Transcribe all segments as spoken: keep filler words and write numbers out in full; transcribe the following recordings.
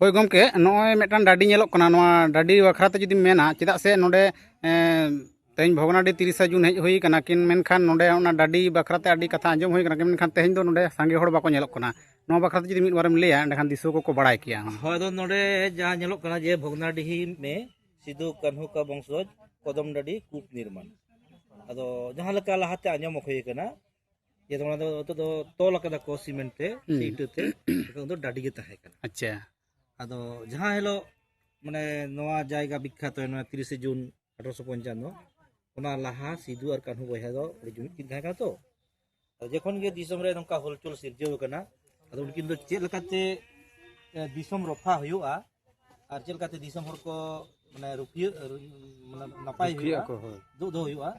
ᱦᱳᱭ ᱜᱚᱢᱠᱮ, ᱱᱚᱜᱼᱚᱭ ᱢᱤᱫᱴᱟᱝ ᱰᱟᱹᱰᱤ ᱧᱮᱞᱚᱜ ᱠᱟᱱᱟ, ᱱᱚᱣᱟ ᱰᱟᱹᱰᱤ ᱵᱟᱠᱷᱨᱟ ᱛᱮ ᱡᱩᱫᱤᱢ ᱢᱮᱱᱟ, ᱪᱮᱫᱟᱜ ᱥᱮ ᱱᱚᱰᱮ, ᱮᱸ, ᱛᱮᱦᱮᱧ ᱵᱷᱚᱜᱽᱱᱟᱰᱤ ᱛᱤᱨᱤᱥᱟ ᱡᱩᱱ ᱦᱮᱡ ᱦᱩᱭ ᱠᱟᱱᱟ ᱠᱤᱱ, ᱢᱮᱱᱠᱷᱟᱱ ᱱᱚᱰᱮ ᱚᱱᱟ ᱰᱟᱹᱰᱤ ᱵᱟᱠᱷᱨᱟ ᱛᱮ ᱟᱹᱰᱤ ᱠᱟᱛᱷᱟ ᱟᱸᱡᱚᱢ ᱦᱩᱭ ᱠᱟᱱᱟ, ᱢᱮᱱᱠᱷᱟᱱ ᱛᱮᱦᱮᱧ ᱫᱚ ᱱᱚᱰᱮ ᱥᱟᱸᱜᱮ ᱦᱚᱲ ᱵᱟᱠᱚ ᱧᱮᱞᱚᱜ ᱠᱟᱱᱟ᱾ ᱱᱚᱣᱟ ᱵᱟᱠᱷᱨᱟ ᱛᱮ ᱡᱩᱫᱤ ᱢᱤᱫ ᱵᱟᱨᱮᱢ ᱞᱟᱹᱭᱟ, ᱮᱸᱰᱮᱠᱷᱟᱱ ᱫᱤᱥᱩᱣᱟᱹ ᱠᱚᱠᱚ ᱵᱟᱲᱟᱭ ᱠᱮᱭᱟ᱾ ᱦᱳᱭ, ᱟᱫᱚ ᱱᱚᱰᱮ ᱡᱟᱦᱟᱸ ᱧᱮᱞᱚᱜ ᱠᱟᱱᱟ ᱡᱮ ᱵᱷᱚᱜᱽᱱᱟᱰᱤᱦᱤ ᱢᱮ ᱥᱤᱫᱩ ᱠᱟᱹᱱᱦᱩ ᱠᱟ ᱵᱚᱝᱥᱚᱡᱽ ᱠᱚᱫᱚᱢ ᱰᱟᱹᱰᱤ ᱠᱩᱯ ᱱᱤᱨᱢᱟᱱ, ᱟᱫᱚ ᱡᱟᱦᱟᱸ ᱞᱮᱠᱟ ᱞᱟᱦᱟᱛᱮ ᱟᱸᱡᱚᱢ ᱦᱩᱭ ᱠᱟᱱᱟ ᱡᱮ ᱚᱱᱟ ᱫᱚ ᱱᱤᱛᱚᱜ ᱫᱚ ᱛᱚᱞ ᱟᱠᱟᱫᱟ ᱠᱚ ᱥᱤᱢᱮᱱᱴ ᱛᱮ, ᱦᱩᱸ᱾ ᱥᱮ ᱤᱴᱟᱹ ᱛᱮ, ᱮᱱᱠᱷᱟᱱ ᱩᱱ ᱫᱚ ᱰᱟᱹᱰᱤ ᱜᱮ ᱛᱟᱦᱮᱸ ᱠᱟᱱᱟ᱾ ᱟᱪᱪᱷᱟ᱾ ᱟᱫᱚ ᱡᱟᱦᱟᱸ ᱦᱤᱞᱳᱜ ᱢᱟᱱᱮ ᱱᱚᱣᱟ ᱡᱟᱭᱜᱟ ᱵᱤᱠᱠᱷᱟᱛ ᱮᱱᱟ ᱛᱤᱨᱤᱥᱮ ᱡᱩᱱ ᱟᱴᱷᱨᱚᱥᱚ ᱯᱚᱧᱪᱟᱱᱱᱚ, ᱚᱱᱟ ᱞᱟᱦᱟ ᱥᱤᱫᱩ ᱟᱨ ᱠᱟᱹᱱᱦᱩ ᱵᱚᱭᱦᱟ ᱫᱚ ᱟᱹᱰᱤ ᱡᱩᱢᱤᱫ ᱠᱤᱱ ᱛᱟᱦᱮᱸ ᱠᱟᱱᱟ ᱛᱚ᱾ ᱟᱫᱚ ᱡᱚᱠᱷᱚᱱ ᱜᱮ ᱫᱤᱥᱚᱢ ᱨᱮ ᱱᱚᱝᱠᱟ ᱦᱚᱞᱪᱚᱞ ᱥᱤᱨᱡᱟᱹᱣ ᱟᱠᱟᱱᱟ, ᱟᱫᱚ ᱩᱱᱠᱤᱱ ᱫᱚ ᱪᱮᱫ ᱞᱮᱠᱟᱛᱮ, ᱮ, ᱫᱤᱥᱚᱢ ᱨᱚᱯᱷᱟ ᱦᱩᱭᱩᱜᱼᱟ ᱟᱨ ᱪᱮᱫ ᱞᱮᱠᱟᱛᱮ ᱫᱤᱥᱚᱢ ᱦᱚᱲ ᱠᱚ ᱢᱟᱱᱮ ᱨᱩᱠᱷᱤᱭᱟᱹ, ᱢᱟᱱᱮ ᱱᱟᱯᱟᱭ ᱨᱩᱠᱷᱤᱭᱟᱹ ᱦᱩᱭᱩᱜᱼᱟ, ᱟᱠᱚ, ᱦᱳᱭ᱾ ᱫᱩᱜ ᱫᱚᱦᱚ ᱦᱩᱭᱩᱜᱼᱟ,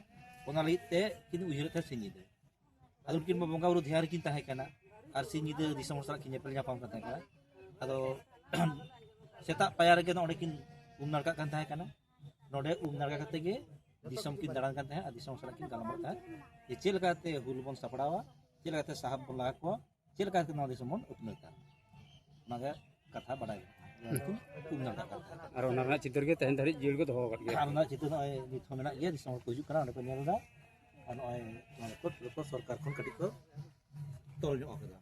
ᱚᱱᱟ ᱞᱟᱹᱜᱤᱫ ᱛᱮ ᱠᱤᱱ ᱩᱭᱦᱟᱹᱨᱮᱫ ᱛᱟᱦᱮᱸ ᱥᱤᱧ ᱧᱤᱫᱟᱹ᱾ ᱟᱫᱚ ᱩᱱᱠᱤᱱ ᱢᱟ ᱵᱚᱸᱜᱟ ᱵᱩᱨᱩ ᱫᱷᱮᱭᱟᱱ ᱨᱮᱠᱤᱱ ᱛᱟᱦᱮᱸ ᱠᱟᱱᱟ, ᱟᱨ ᱥᱤᱧ ᱧᱤᱫᱟᱹ ᱫᱤᱥᱚᱢ ᱦᱚᱲ ᱥᱟᱞᱟᱜ ᱠᱤᱱ ᱧᱮᱯᱮᱞ ᱧᱟᱯᱟᱢ ᱠᱟᱱ ᱛᱟᱦᱮᱸ ᱠᱟᱱᱟ᱾ ᱟᱫᱚ ᱥᱮᱛᱟᱜ ᱯᱟᱭᱟᱨ ᱨᱮᱜᱮ ᱱᱚᱰᱮ ᱠᱤᱱ ᱩᱢ ᱱᱟᱲᱠᱟᱜ ᱠᱟᱱ ᱛᱟᱦᱮᱸ ᱠᱟᱱᱟ᱾ ᱱᱚᱰᱮ ᱩᱢ ᱱᱟᱲᱠᱟ ᱠᱟᱛᱮ ᱜᱮ ᱫᱤᱥᱚᱢ ᱠᱤᱱ ᱫᱟᱬᱟᱱ ᱠᱟᱱ ᱛᱟᱦᱮᱸᱫ ᱟᱨ ᱫᱤᱥᱚᱢ ᱥᱟᱞᱟᱜ ᱠᱤᱱ ᱜᱟᱞᱢᱟᱨᱟᱜ ᱛᱟᱦᱮᱸᱫ ᱡᱮ ᱪᱮᱫ ᱞᱮᱠᱟᱛᱮ ᱦᱩᱞ ᱵᱚᱱ ᱥᱟᱯᱲᱟᱣᱟ, ᱪᱮᱫ ᱞᱮᱠᱟᱛᱮ ᱥᱟᱦᱟᱵ ᱵᱚᱱ ᱞᱟᱜᱟ ᱠᱚᱣᱟ, ᱪᱮᱫ ᱞᱮᱠᱟᱛᱮ ᱱᱚᱣᱟ ᱫᱤᱥᱚᱢ ᱵᱚᱱ ᱩᱛᱱᱟᱹᱣ ᱠᱟᱜᱼᱟ, ᱚᱱᱟᱜᱮ ᱠᱟᱛᱷᱟ ᱵᱟᱰᱟᱭ ᱠᱟᱱᱟ᱾ ᱩᱢ ᱱᱟᱲᱠᱟ ᱠᱟᱱ ᱛᱟᱦᱮᱸᱫ᱾ ᱟᱨ ᱚᱱᱟ ᱨᱮᱱᱟᱜ ᱪᱤᱛᱟᱹᱨ ᱜᱮ ᱛᱮᱦᱮᱧ ᱫᱷᱟᱹᱨᱤᱡ ᱡᱤᱭᱟᱹᱲ ᱜᱮ ᱫᱚᱦᱚ ᱟᱠᱟᱫ ᱜᱮᱭᱟ᱾ ᱟᱨ ᱚᱱᱟ ᱪᱤᱛᱟᱹᱨ ᱱᱚᱜᱼᱚᱭ ᱱᱤᱛ ᱦᱚᱸ ᱢᱮᱱᱟᱜ ᱜᱮᱭᱟ, ᱫᱤᱥᱚᱢ ᱦᱚᱲ ᱠᱚ ᱦᱤᱡᱩᱜ ᱠᱟᱱᱟ, ᱚᱸᱰᱮ ᱠᱚ ᱧᱮᱞ ᱮᱫᱟ᱾ ᱟᱨ ᱱᱚᱜᱼᱚᱭ ᱱᱚᱣᱟ ᱠᱚ ᱡᱚᱛᱚ ᱥᱚᱨᱠᱟᱨ ᱠᱷᱚᱱ ᱠᱟᱹᱴᱤᱡ ᱠᱚ ᱛᱚᱞ ᱧᱚᱜ ᱟᱠᱟᱫᱟ᱾